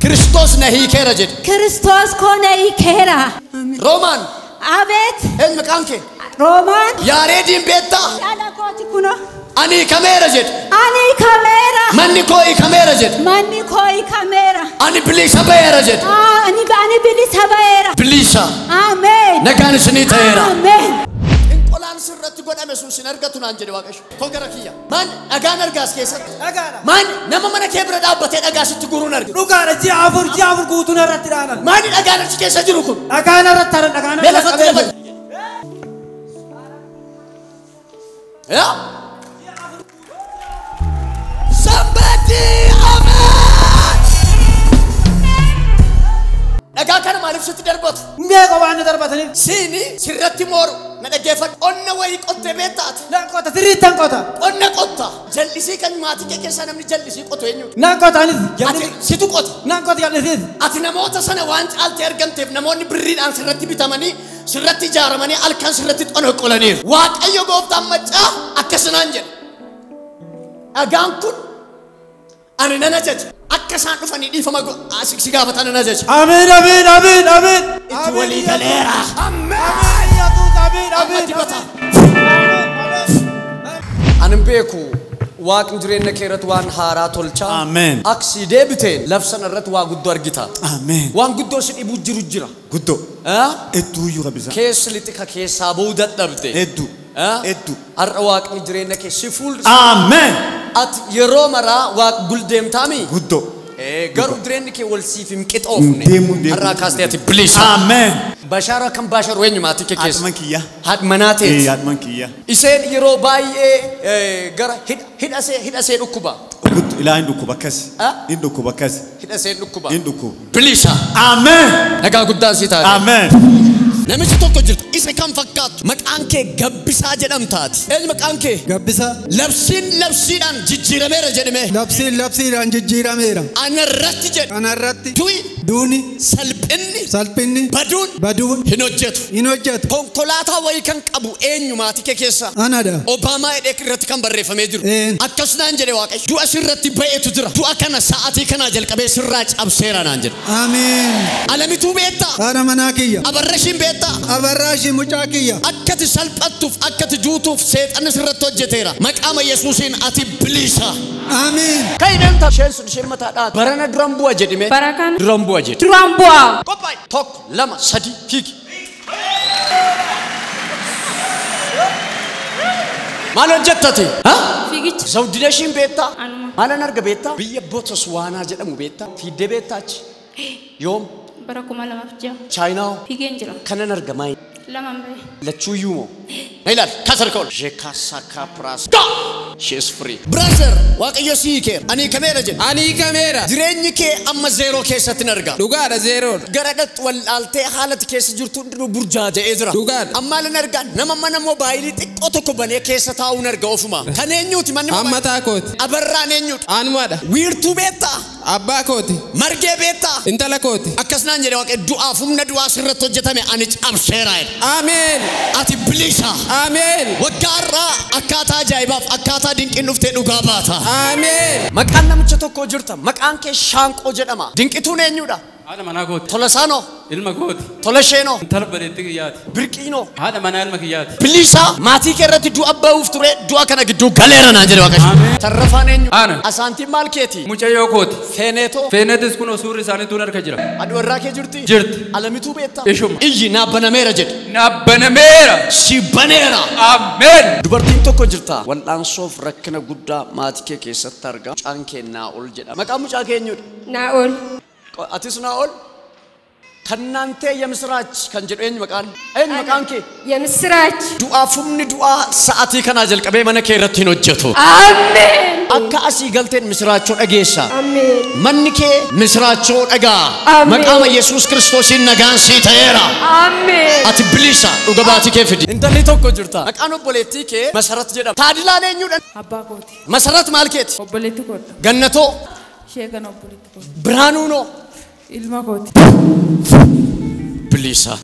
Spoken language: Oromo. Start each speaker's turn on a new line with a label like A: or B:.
A: Kiristoos na hiikeera jedhe.
B: Kiristoos koo na hiikeera.
A: Roomaan.
B: Abeet.
A: Eenyu maqaan kee?
B: Roomaan.
A: Yaareediin beektaa?
B: Dhala kooti kunoo.
A: Ani hiikameera jedhe.
B: Ani hiikameera.
A: Manni koo hiikameera jedhe.
B: Manni koo hiikameera.
A: Ani bilisa ba'eera jedhe.
B: Ani bilisa ba'eera.
A: Bilisa.
B: Ameen.
A: Nagaan isinii ta'eera.
B: Ameen.
A: Qolaan sirratti godhame sun sin argatu naan jedhe Waaqayyo. Koo gara kiyya. Maan dhagaan argaas keessatti.
C: Dhagaadha.
A: Maan nama mana kee bira dhaabbatee dhagaa sitti guuruun arge.
C: Dhugaadha ji'a afur guutuun irratti dhaanan.
A: Maani dhagaan achi keessa jiru kun?
C: Dhagaan irratti haran dhagaan.
A: Mee lafatti lafa. Yaa. Somebody amen. Dhagaa kana maaliif sitti darbatu?
C: Meeqa waan na darbataniif?
A: Siini sirratti mooru. Na dhaggeeffadhu. Qonna wayii qottee beektaati.
C: Nan qota sirriittan qota.
A: Qonna qotta. Jallisii kan maatii kee keessaa namni jallisii qotu eenyudha?
C: Nan qota anis.
A: Ati situ qota.
C: Nan qota jallisiis.
A: Ati namoota sana waan caaltee argamteef namoonni birriidhaan sirratti bitamanii sirratti ijaaramanii halkan sirratti xonoqqolaniiru. Waaqayyo gooftaan maccaa akkasinaan jedha. Dhagaan kun ani nan ajaja. Akka isaan dhufanii dhiifama si gaafatan nan ajaja.
C: Ameen ameen ameen ameen.
A: Itti walii galeera.
C: Ameen. Ameen.
A: Ani beeku waaqni jireenya kee irratti waan haaraa tolchaa.
D: Ameen.
A: Aksii deebiteen labsan irratti waa guddoo argita.
D: Ameen.
A: Waan guddoo si dhibuu jiru jira.
D: Guddoo. Hedduu iyyuu qabisa.
A: Keessi lixi ka keessaa ba'uu dadhabde.
D: Hedduu. Hedduu.
A: Har'a waaqni jireenya kee si fuuldura.
D: Ameen.
A: Ati yeroo maraa waaq guldeemtaami.
D: Guddoo.
A: Garuu jireenyi kee wal siif hin qixoofne.
D: Deemuu deemuu.
A: Har'aa kaastee ati bilisa.
D: Ameen.
A: Bashaara kan basharu eenyu maatii kee keessa?
D: Haadha kiyya.
A: Haadha manaa teeti.
D: Haadha kiyya.
A: Isheen yeroo baay'ee gara hidhasee dhukkuba.
D: Ilaa hin dhukkuba akkas. Hin dhukkuba akkas.
A: Hidhasee dhukkuba.
D: Hin dhukkuba.
A: Bilisa.
D: Ameen.
A: Nagaa guddaan sii taate.
D: Ameen.
A: Namichi tokko jirtu isa kan fakkaattu maqaan kee Gabbisaa jedhamtaati. Eenyu maqaan kee?
E: Gabbisaa.
A: Labsiin labsiidhaan jijjiirameera jedhame.
E: Labsiin labsiidhaan jijjiirameera.
A: Anarratti jedhe.
E: Anarratti.
A: Du'i.
E: Duuni.
A: Salphinni.
E: Salphinni.
A: Baduun.
E: Baduun.
A: Hin hojjetu.
E: Hin hojjetu.
A: Konkolaataa wayii kan qabu eenyu maatii kee keessa?
E: Anadha.
A: Obaamaa jedhee irratti kan barreeffamee jiru. Akkas naan jedhe Waaqayyo. Du'a sirratti ba'eetu jira. Du'a kana sa'aatii kanaa jalqabee sirraa cabseera naan jedhe.
E: Ameen.
A: Alamituu beektaa?
E: Haadha manaa kiyya.
A: Abarrashiin beektaa?
E: Abarraashii mucaa kiyya.
A: Akkati salphattuuf akkati duutuuf seexanni sirratti hojjeteera. Maqaama Yesuusiin ati bilisa.
E: Ameen.
A: Kaineen isheen sun isheen mataadhaa. Barana duran bu'a jedhime.
F: Bara kana.
A: Duran bu'a jedhe.
F: Duran bu'a.
A: Qophaa'e. 1 2 3 fiigi. Maal hojjettate?
F: Fiigicha.
A: Zawdilashiin beektaa?
F: Anuma.
A: Maalan arga beektaa? Biyya Botswaanaa jedhamu beektaa? Fiiddee beektaa achi? Yoom?
F: Bara 2006.
A: Chaayinaa.
F: Fiigeen jira.
A: Kanan arga maayi?
F: Lamaan ba'e.
A: Lachuu iyyuu moo? Na ilaali. Kaas harka ol. Jeekaasakaa piraas. She is free. Brother, Waaqayyo si hiikeera. Ani hiikameera jedhe.
G: Ani hiikameera.
A: Jireenyi kee amma zeeroo keessatti hin arga.
G: Dhugaadha zeeroodha.
A: Gara dhaqxu wallaaltee haalati keessa jirtu hundinuu burjaaja'ee jira.
G: Dhugaadha.
A: Amma lan argaa nama mana moobaayilii xiqqoo tokko banee keessa taa'uun arga ofuma. Kan eenyuuti manni
G: Amma kooti.
A: Abarraan eenyuudha?
G: Anumadha.
A: Wiirtuu beektaa?
G: Abbaa kooti.
A: Margee beektaa?
G: Intala kooti.
A: Akkas naan jedhe Waaqayyo du'aaf humna du'aa sirratti hojjetame ani cabseera jedhe.
G: Ameen.
A: Ati bilisa.
G: Ameen.
A: Waggaa har'aa akkaataa ajaa'ibaaf akkaataa dinqiin dhuftee dhugaa baata.
G: Ameen.
A: Maqaan namicha tokkoo jirta. Maqaan kee Shaanqoo jedhama. Dinqituun eenyudha?
H: Haadha manaa kooti.
A: Tolasaanoo.
H: Ilma kooti.
A: Tolasheenoo.
H: Intala bareedduu kiyyaati.
A: Birqiinoo.
H: Haadha manaa ilma kiyyaati.
A: Bilisa maatii kee irratti du'a ba'uuf ture du'a kana gidduu galeera naan jedhe Waaqayyo. Tarrafaan eenyu?
H: Ana.
A: Asaantiin maal keeti?
H: Mucayyoo kooti.
A: Feeneetoo.
H: Feeneetis kun suurri isaanii tuun harka jira.
A: Aduu irraa kee jirti?
H: Jirti.
A: Alamituu beektaa?
H: Ishuma.
A: Iyyi naabbanameera jedhe.
H: Naabbanameera.
A: Si baneera.
H: Ameen.
A: Dubartiin tokko jirta. Wal'aansoof rakkina guddaa maatii kee keessatti argaa. Mucaan kee Naa'ol jedhama. Maqaan mucaa kee eenyudha?
F: Naa'ol.
A: Atis Naa'ol? Kannaantee Yemisiraach kan jedhu eenyu maqaan? Eenyu maqaan kee?
F: Yemisiraach.
A: Du'aaf humni du'aa sa'aatii kanaa jalqabee mana kee irratti hin hojjetu.
F: Ameen.
A: Akka asii galteen misiraachoo dhageessa.
F: Ameen.
A: Manni kee misiraachoo dhagaa.
F: Ameen.
A: Maqaama Yesuus Kiristoosiin nagaan sii ta'eera.
F: Ameen.
A: Ati bilisa dhuga baatii kee fidi. Intalli tokko jirta. Maqaan obboleettii kee Masarat jedhama. Taadilaan eenyudha?
I: Abbaa kooti.
A: Masarat maal keeti?
I: Obboleettii koodha.
A: Gannatoo.
I: Ishee kana obboleettii kooti.
A: Birhaanuunoo.
I: Ilma kooti.
A: Bilisa.